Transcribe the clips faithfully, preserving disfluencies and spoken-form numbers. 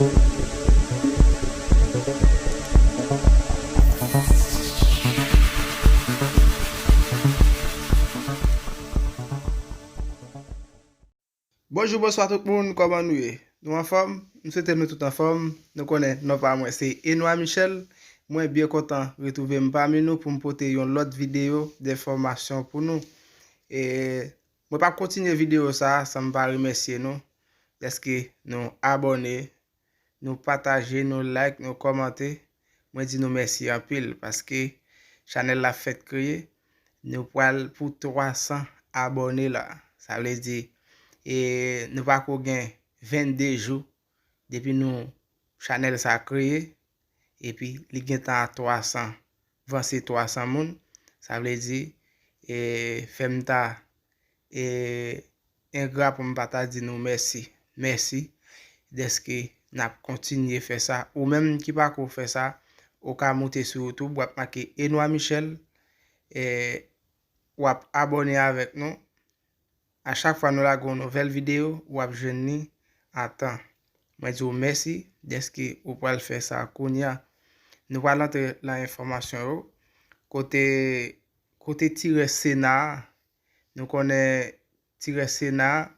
Bonjou, bonswa tout moun, kòman nou ye? Nou anfòm? M swete nou tout anfòm. Nou konnen non pa mwen se Enoy Michel. Mwen byen kontan retwouve m pami nou pou m pote yon lòt videyo de enfòmasyon pou nou. E mwen p ap kontinye videyo sa a san m pa remèsye nou dèske nou abòne, nou pataje, nou like, nou kòmante. Mwen di nou mèsi anpil paske chanèl la fèk kreye. Nou pral pou twa san abòne la. Sa vle di, e, nou pako gen vennde jou depi nou chanèl sa kreye, epi li gentan a twa san, vanse twa san moun. Sa vle di, e, fè m ta, e, engra pou m pa ta di nou mèsi. Mèsi dèske n ap kontinye fè sa. Ou menm ki pako fè sa, ou ka moute sou YouTube, w ap make Enoy Michel, e, w ap abòne avèk nou. A chak fwa nou lage yon nouvèl videyo, w ap jwenn li a tan. Mwen di w mèsi dèske ou pral fè sa kounye a. Nou pral antre nan enfòmasyon yo. Kote, kote tirè Sena a, nou konnen tirè Sena a,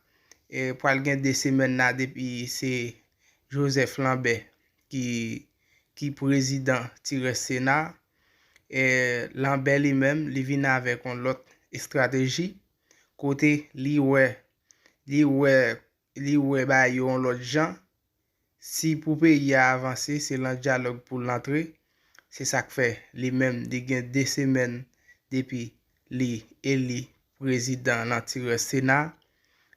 e, pral gen de semèn la depi se Joseph Lambert ki, ki prezidan tirè Sena a. E, Lambert li menm, li vin avèk yon lòt estrateji, kote li wè, li wè, li wè bagay yo yon lòt jan. Si pou peyi a avanse, se lan dyalòg pou l antre. Se sa k fè li menm, li gen de semèn depi li eli prezidan lan tirè Sena.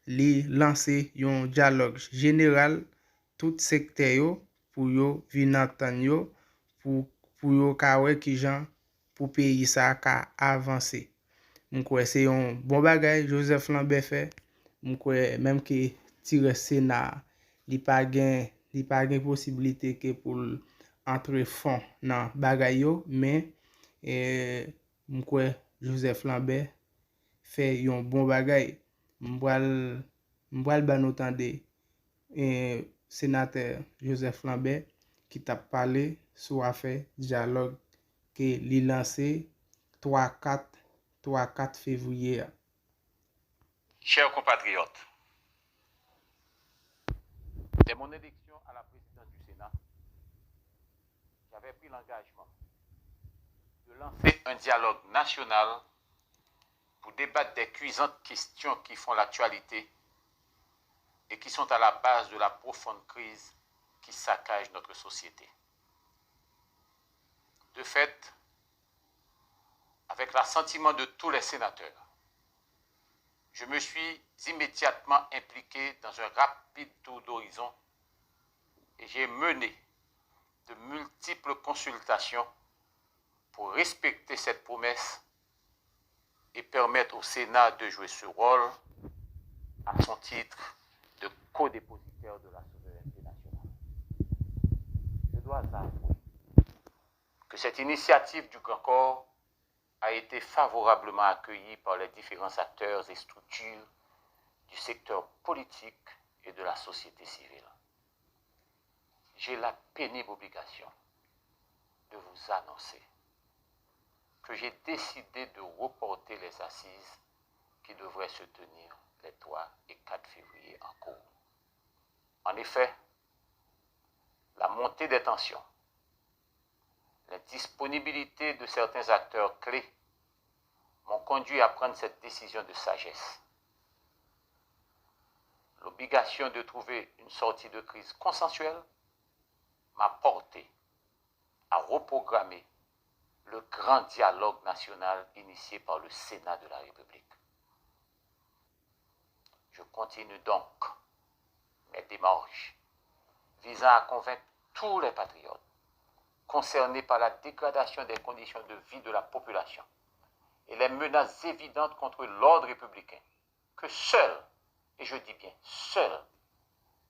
Li lanse yon dyalòg jeneral, tout sektè yo, pou yo vin antann yo, pou, pou yo ka wè kijan pou peyi sa a ka avanse. M kwè se yon bon bagay Joseph Lambert fè. M kwè menm ke tirè Sena a, li pa gen, li pa gen posiblite ke pou l antre fon nan bagay yo, men, e, m kwè Joseph Lambert fè yon bon bagay. M pral, m pral ban nou tande, e, senatè Joseph Lambert ki t ap pale sou afè dyalòg ke li lanse twa kat, twa kat fevriye a. Chers compatriotes, dès mon élection à la présidence du Sénat, j'avais pris l'engagement de lancer un dialogue national pour débattre des cuisantes questions qui font l'actualité et qui sont à la base de la profonde crise qui saccage notre société. De fait, avec l'assentiment de tous les sénateurs, je me suis immédiatement impliqué dans un rapide tour d'horizon et j'ai mené de multiples consultations pour respecter cette promesse et permettre au Sénat de jouer ce rôle à son titre de codépositaire de la souveraineté nationale. Je dois avouer que cette initiative du Grand Corps a été favorablement accueillie par les différents acteurs et structures du secteur politique et de la société civile. J'ai la pénible obligation de vous annoncer que j'ai décidé de reporter les assises qui devraient se tenir les trois et quatre février en cours. En effet, la montée des tensions, l'indisponibilité de certains acteurs clés m'ont conduit à prendre cette décision de sagesse. L'obligation de trouver une sortie de crise consensuelle m'a porté à reprogrammer le grand dialogue national initié par le Sénat de la République. Je continue donc mes démarches visant à convaincre tous les patriotes concernés par la dégradation des conditions de vie de la population et les menaces évidentes contre l'ordre républicain que seul, et je dis bien seul,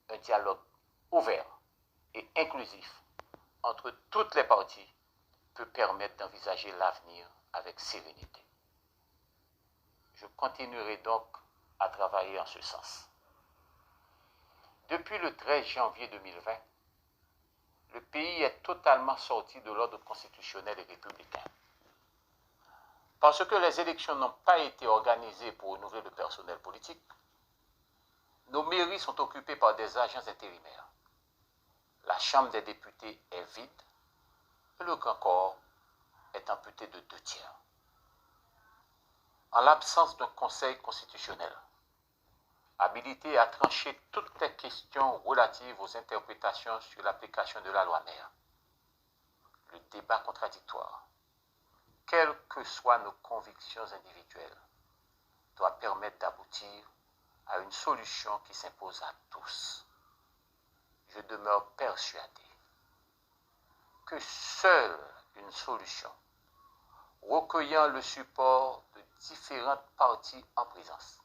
un dialogue ouvert et inclusif entre toutes les parties peut permettre d'envisager l'avenir avec sérénité. Je continuerai donc à travailler en ce sens. Depuis le treize janvier deux mille vingt, Le pays est totalement sorti de l'ordre constitutionnel et républicain. Parce que les élections n'ont pas été organisées pour renouveler le personnel politique, nos mairies sont occupées par des agents intérimaires. La Chambre des députés est vide et le Grand Corps est amputé de deux tiers. En l'absence d'un conseil constitutionnel habilité à trancher toutes les questions relatives aux interprétations sur l'application de la loi mère, le débat contradictoire, quelles que soient nos convictions individuelles, doit permettre d'aboutir à une solution qui s'impose à tous. Je demeure persuadé que seule une solution recueillant le support de différentes parties en présence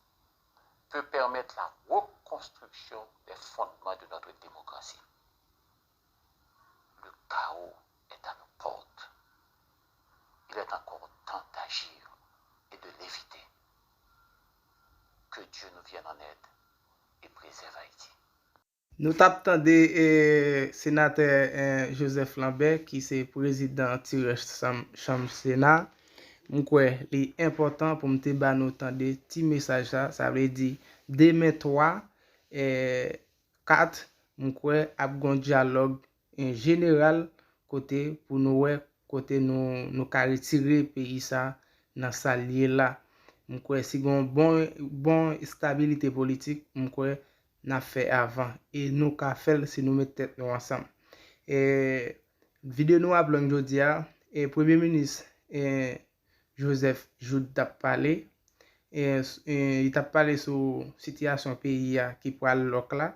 peut permettre la reconstruction des fondements de notre démocratie. Le chaos est à nos portes. Il est encore temps d'agir et de l'éviter. Que Dieu nous vienne en aide et préserve Haïti. Nou t ap tande e, senatè e, Joseph Lambert ki se prezidan tirè chanm, chanm Sena. M kwè li enpòtan pou m te ba nou tande ti mesaj sa. Sa vle di demen twa, e, kat, m kwè ap gen yon dyalòg e, jeneral kote pou nou wè kote nou, nou ka retire peyi sa nan sa l ye la. M kwè si gen yon bon, bon estabilite politik, m kwè n ap fè avan. E nou ka fè l si nou met tèt nou ansanm. E, videyo nou ap long jodi a. E, Premye Minis e, Joseph Jouthe t ap pale. E, e, li t ap pale sou sitiyasyon peyi a ki pral lòk la.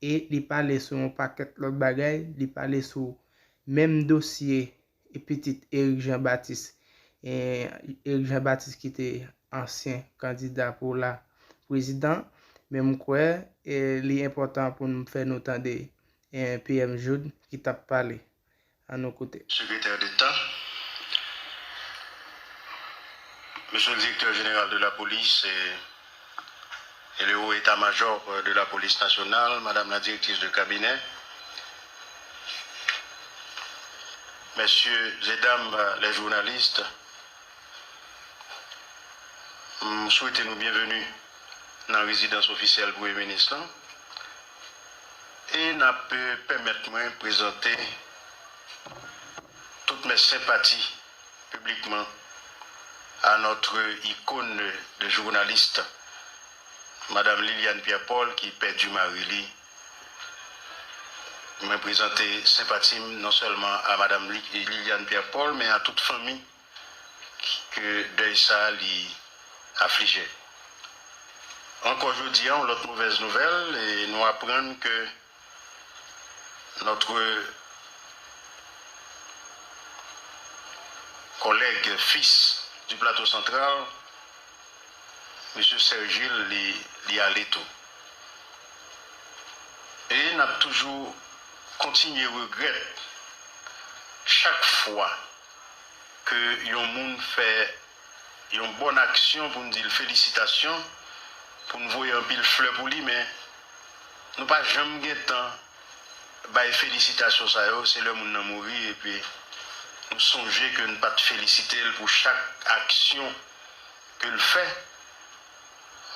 E li pale sou yon pakèt lòt bagay. Li pale sou menm dosye e pitit Eric Jean Baptiste. E, Eric Jean Baptiste ki te ansyen kandida pou la prezidan. Men m kwè e, li enpòtan pou n fè nou tande e, P M Jouthe ki t ap pale. Ann nou koute. Secrétaire d'État, Monsieur le Directeur Général de la Police et, et le Haut État-Major de la Police Nationale, Madame la Directrice de Cabinet, Messieurs et Dames les journalistes, m swete nou byenveni nan rezidans ofisyèl Premye Minis lan. E n ap pèmèt mwen prezante toutes mes sympathies publiquement à notre icône de journaliste, Madame Liliane Pierre-Paul, ki pèdi mari li. Mwen prezante senpati m non sèlman a Madame Liliane Pierre-Paul, men a tout fanmi ke dèy sa li aflije. Encore aujourd'hui, une autre mauvaise nouvelle, et nous apprendre que notre collègue fils du Plateau Central, Mesye Serge Gilles, li, li ale tou. E n ap toujou kontinye regrèt chak fwa ke yon moun fè yon bòn aksyon pou n di l felisitasyon, pou n voye anpil flè pou li, men nou pa janm gen tan bay felisitasyon sa yo, se lè moun nan mouri epi nou sonje ke n pa t felisite l pou chak aksyon ke l fè.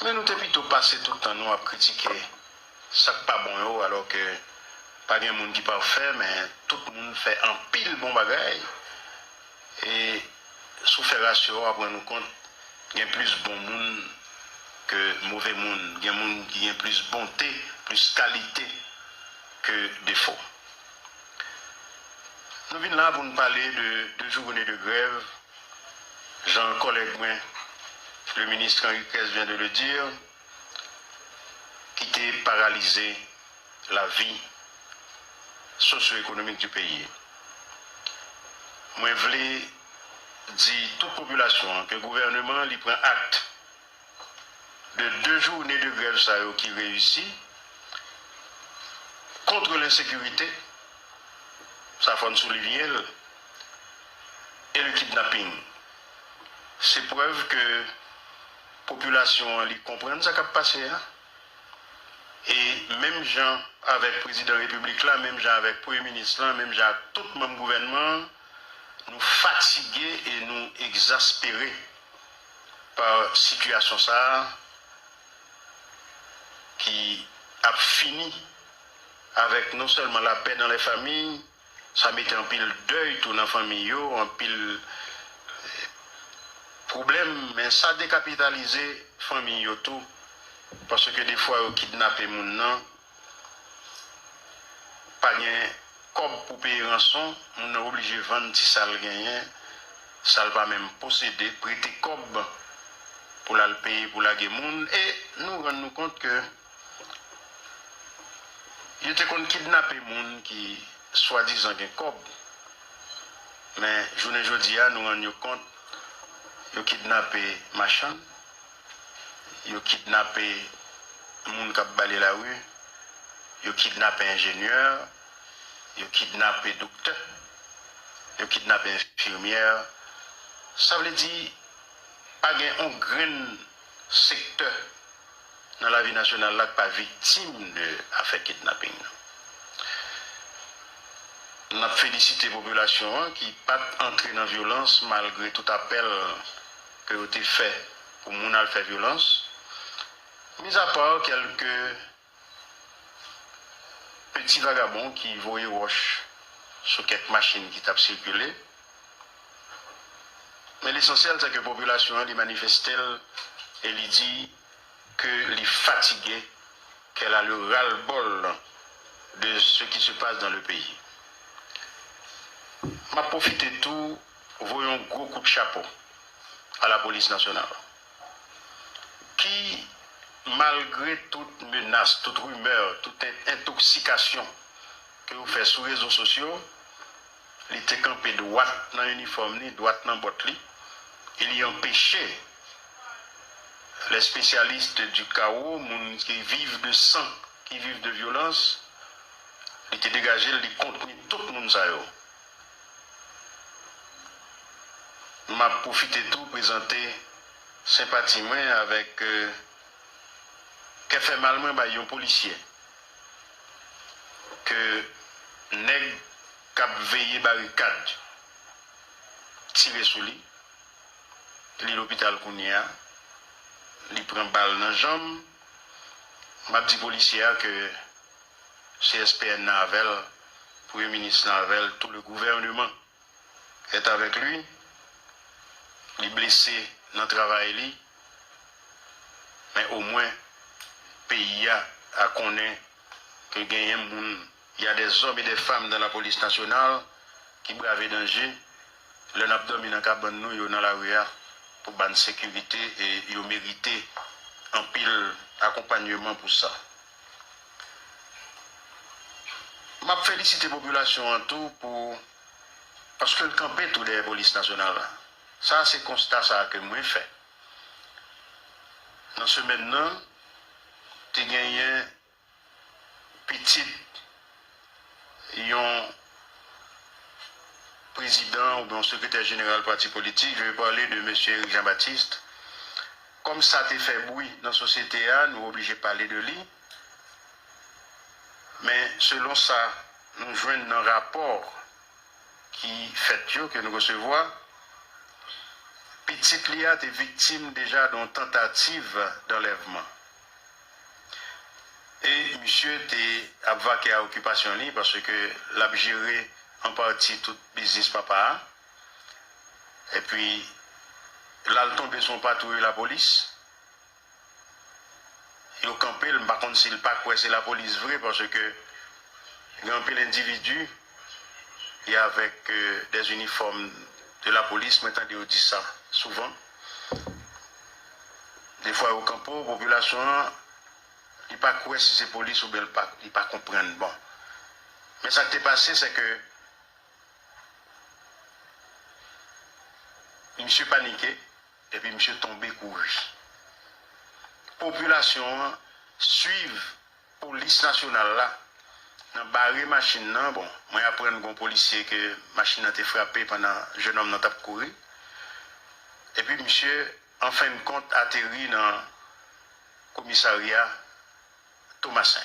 Men nou te pito pase tout tan nou ap kritike sa k pa bon yo, alò ke pa gen moun ki pafè, men tout moun fè anpil bon bagay. E si w fè rasyo a, w ap rann ou kont gen plis bon moun ke move moun, gen moun ki gen plis bonte, plis kalite ke defo. Nou vin la pou n pale de de journées de grève, jan kòlèg mwen, le ministre Henri Kress vient de le dire, ki te paralize lavi sosyo-ekonomik di peyi. Mwen vle di tout popilasyon an ke gouvèneman an li pran akte de de journées de grève sa yo ki reyisi kont lensekirite, sa fò n soulinye l, e le kidnaping. Se prèv ke popilasyon an li konprann sa k ap pase a. E menm jan avèk prezidan repiblik la, menm jan avèk premye minis lan, menm jan ak tout manm gouvènman an, nou fatige e nou egzaspere pa sitiyasyon sa a ki ap fini avèk non sèlman lapè dans les familles, sa mete anpil dèy tou nan fanmi yo, anpil pwoblèm, men sa dekapitalize fanmi yo tou, paske defwa yo kidnape moun nan, pa gen kòb pou peye ranson, moun nan oblije vann ti sa l genyen, sa l pa menm posede, prete kòb pou l al peye pou lage moun, e nou rann nou kont ke yo te konn kidnape moun ki swadizan gen kòb, men jounen jodi a, nou rann yo kont, yo kidnape machann, yo kidnape moun k ap bale lari, yo kidnape enjenyè, yo kidnape doktè, yo kidnape enfimyè. Sa vle di, pa gen yon grenn sektè nan lavi nasyonal la k pa viktim de afè kidnaping nan. N ap felisite popilasyon an ki pa t antre nan vyolans malgre tout apèl ke yo te fè pou moun al fè vyolans, mizapa kèlke peti vagabon ki voye wòch sou kèk machin ki t ap sikile. Men lesansyèl, se ke popilasyon an, li manifeste l e li di ke li fatige, qu'elle a le ras-le-bol de ce qui se passe dans le pays. M ap pwofite tou voye yon gwo kout chapo a lapolis nasyonal, ki, malgre tout menas, tout rimè, tout en-, entoksikasyon ke yo fè sou rezo sosyo, li te kanpe dwat nan inifòm li, dwat nan bòt li, e li anpeche les spécialistes du chaos, moun ki viv de san, ki viv de vyolans, li te degaje l, li kontni tout moun sa yo. M ap pwofite tou prezante senpati mwen avèk, euh, kè fè mal mwen bay yon polisye ke nèg k ap veye barikad tire sou li. Li lopital kounye a. Li pran bal nan janm. M ap di polisye a ke C S P N nan avè l, premye minis lan avè l, tout le gouvernement est avec lui. Li blese nan travay li, men omwen peyi a a konnen ke genyen moun, il y a des hommes et des femmes dans la police nationale ki brave danje. Lè n ap dòmi nan kabann nou, yo nan lari a pou ba n sekirite e yo merite anpil akonpanyeman pou sa. M ap felisite popilasyon an tou pou, paske l kanpe tou dèyè polis nasyonal la. Sa se konsta sa ke mwen fè. Nan semèn nan, te genyen pitit yon prezidan oubyen yon sekretè jeneral pati politik, je vais parler de mesye Eric Jean-Baptiste. Kòm sa te fè bri nan sosyete a, nou oblije pale de li. Men selon sa nou jwenn nan rapò ki fèt yo, ke nou resevwa, pitit li a te viktim deja de yon tantativ d'enlèvement. E misye te ap vake a okipasyon li, paske l ap jere an pati tout biznis papa a. Epi, l al tonbe sou yon patwouy lapolis. Yo kanpe l, m pa konn si l pa kwè se lapolis vre, paske gen anpil endividi ki avèk, euh, des uniformes de la police, mwen tande yo di sa souvan. Defwa yo kanpe w, popilasyon an, li pa kwè si se polis oubyen l pa, li pa konprann. Bon. Men sa k te pase, se ke misye panike, epi misye tonbe kouri. Popilasyon an swiv polis nasyonal la nan bare machin nan. Bon, mwen aprann gen yon polisye ke machin nan te frape pandan jennonm nan t ap kouri. Epi misye, an fen de kont, ateri nan komisarya Tomasen.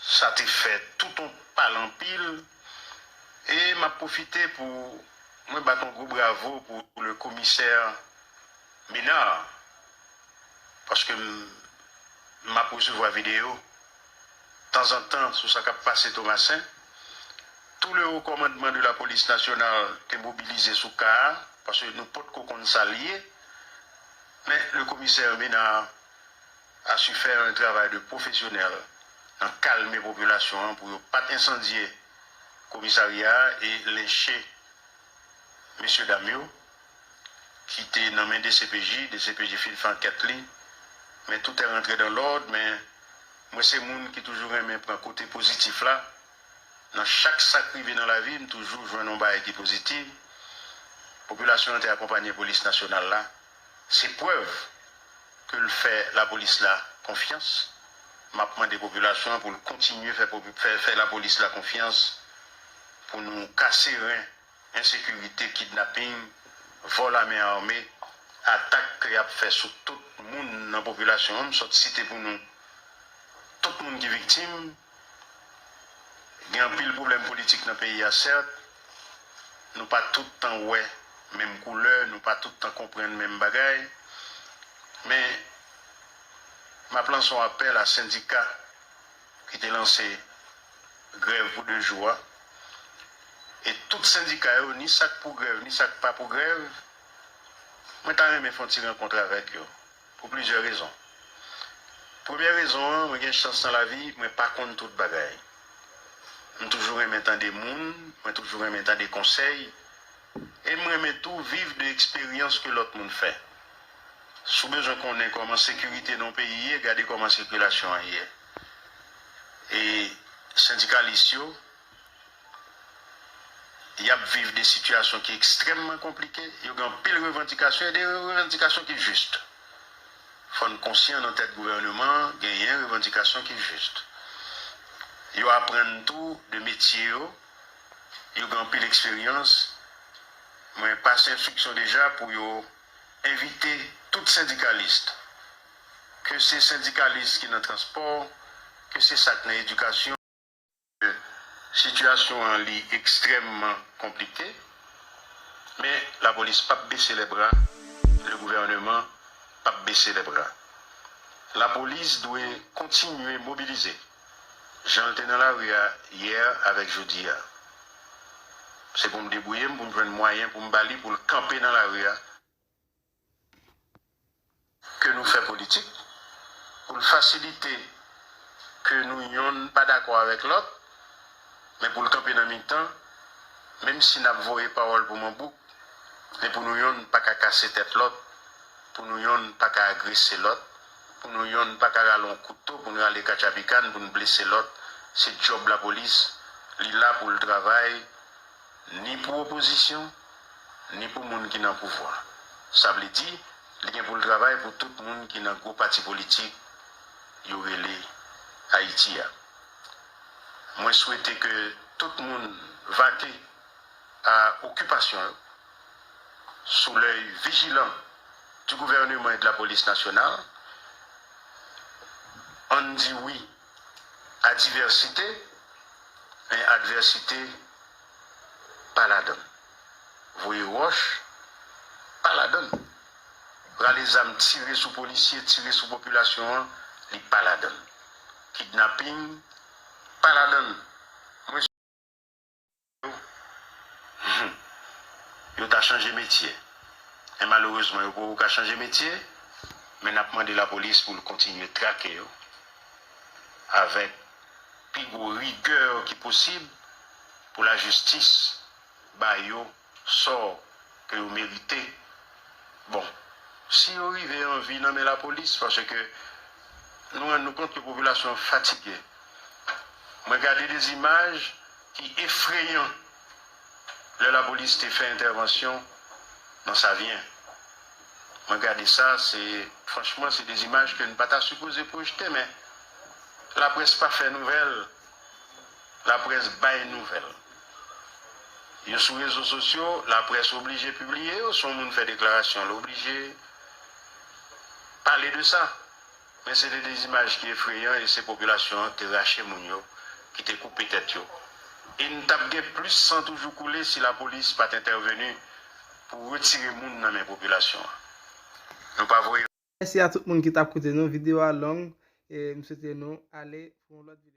Sa te fè tout yon pale anpil. E m ap pwofite pou mwen bat yon gwo bravo pou le komisè Menard, paske m, m ap resevwa videyo tanzantan sou sa k ap pase Tomasen. Tout le haut commandement de la police nationale te mobilize sou ka a, paske nou potko konn sa l ye. Men le komisè Menard a su fè yon travay de pwofesyonèl nan kalme popilasyon an pou yo pa t ensandye komisarya a e lenche mesye dam yo ki te nan men D C P J, D C P J fin fè ankèt li. Men tout est rentré dans l'ordre, men mwen se moun ki toujou renmen pran kote pozitif la. Nan chak sa k rive nan lavi, m toujou jwenn yon bagay ki pozitif. Popilasyon an te akonpanye polis nasyonal la. Se prèv ke l fè lapolis la konfyans. M ap mande popilasyon an pou l kontinye fè, popi- fè, fè lapolis la konfyans pou nou kase ren ensekirite, kidnaping, vòl a men ame, atak ke y ap fè sou tout moun nan popilasyon an. M sot site pou nou tout moun ki viktim. Gen anpil pwoblèm politik nan peyi a, sèt. Nou pa tout tan wè menm koulè, nou pa tout tan konprann menm bagay. Men, m ap lanse yon apèl a sendika ki te lanse grèv pou de jou a. E tout sendika yo, ni sa k pou grèv, ni sa k pa pou grèv, mwen ta renmen fè yon ti rankont avèk yo, pou plizyè rezon. Premyè rezon an, mwen gen chans nan lavi, mwen pa konn tout bagay. M toujou renmen tande moun, mwen toujou renmen tande konsèy, e m renmen tou viv de eksperyans ke lòt moun fè. Si w bezwen konnen kòman sekirite nan yon peyi ye, gade kòman sikilasyon an ye. E sendikalis yo, y ap viv de sitiyasyon ki ekstrèmman konplike. Yo gen anpil revandikasyon, e de revandikasyon ki jis. Fò n konsyan nan tèt gouvèneman an, genyen revandikasyon ki jis. Yo aprann tou de metye yo, yo gen anpil eksperyans. Mwen pase enstriksyon deja pou yo envite tout sendikalis, ke se sendikalis ki nan transpò, ke se sa k nan edikasyon. Sitiyasyon an li ekstrèmman konplike, men lapolis p ap bese lè bra, le gouvèneman p ap bese lè bra. Lapolis dwe kontinye mobilize, jan l te nan lari a yè avèk jodi a. Se pou m debouye m, pou m jwenn mwayen pou m ba li, pou l kanpe nan lari a. Ke nou fè politik, pou l fasilite ke nou yonn pa dakò avèk lòt, men pou l kanpe nan mitan, menm si n ap voye pawòl pou manbouk, men pou nou yonn pa ka kase tèt lòt, pou nou yonn pa ka agrese lòt, pou nou yonn pa ka rale yon kouto, pou n rale katchapikann, pou n blese lòt. Se djòb lapolis, li la pou l travay, ni pou opozisyon, ni pou moun ki nan pouvwa. Sa vle di, li gen pou l travay pou tout moun ki nan gwo pati politik yo rele Ayiti a. Mwen swete ke tout moun vake a okipasyon yo, sou lèy vijilan di gouvèneman e de lapolis nasyonal. Ann di wi a divèsite, men advèsite pa ladann. Voye wòch pa ladann. Rale zam, tire sou polisye, tire sou popilasyon an, li pa ladann. Kidnaping pa ladann. Mwen yo, yo ta chanje metye. Men malerezman, yo poko ka chanje metye, men n ap mande lapolis pou l kontinye trake yo avèk pi gwo rigè ki posib pou lajistis ba yo sò ke yo merite. Bon, si yo rive an vi nan men lapolis, paske nou rann nou kont ke popilasyon an fatige. Mwen gade de zimaj ki efreyan lè lapolis te fè entèvansyon nan Savyen. Mwen gade sa, se, franchman, se de zimaj ke n pa ta sipoze pwojte, men laprès pa fè nouvèl, laprès bay nouvèl. Yo sou rezo sosyo, laprès oblije pibliye yo, si yon moun fè deklarasyon, l oblije pale de sa. Men se te de zimaj ki efreyan e se popilasyon an ki te rache moun yo, ki te koupe tèt yo. E n t ap gen plis san toujou koule si lapolis pa t entèveni pou retire moun nan men popilasyon an. Nou pa voye. Mèsi a tout moun ki t ap koute nou. Videyo a long. E m swete nou ale pou yon lòt videyo.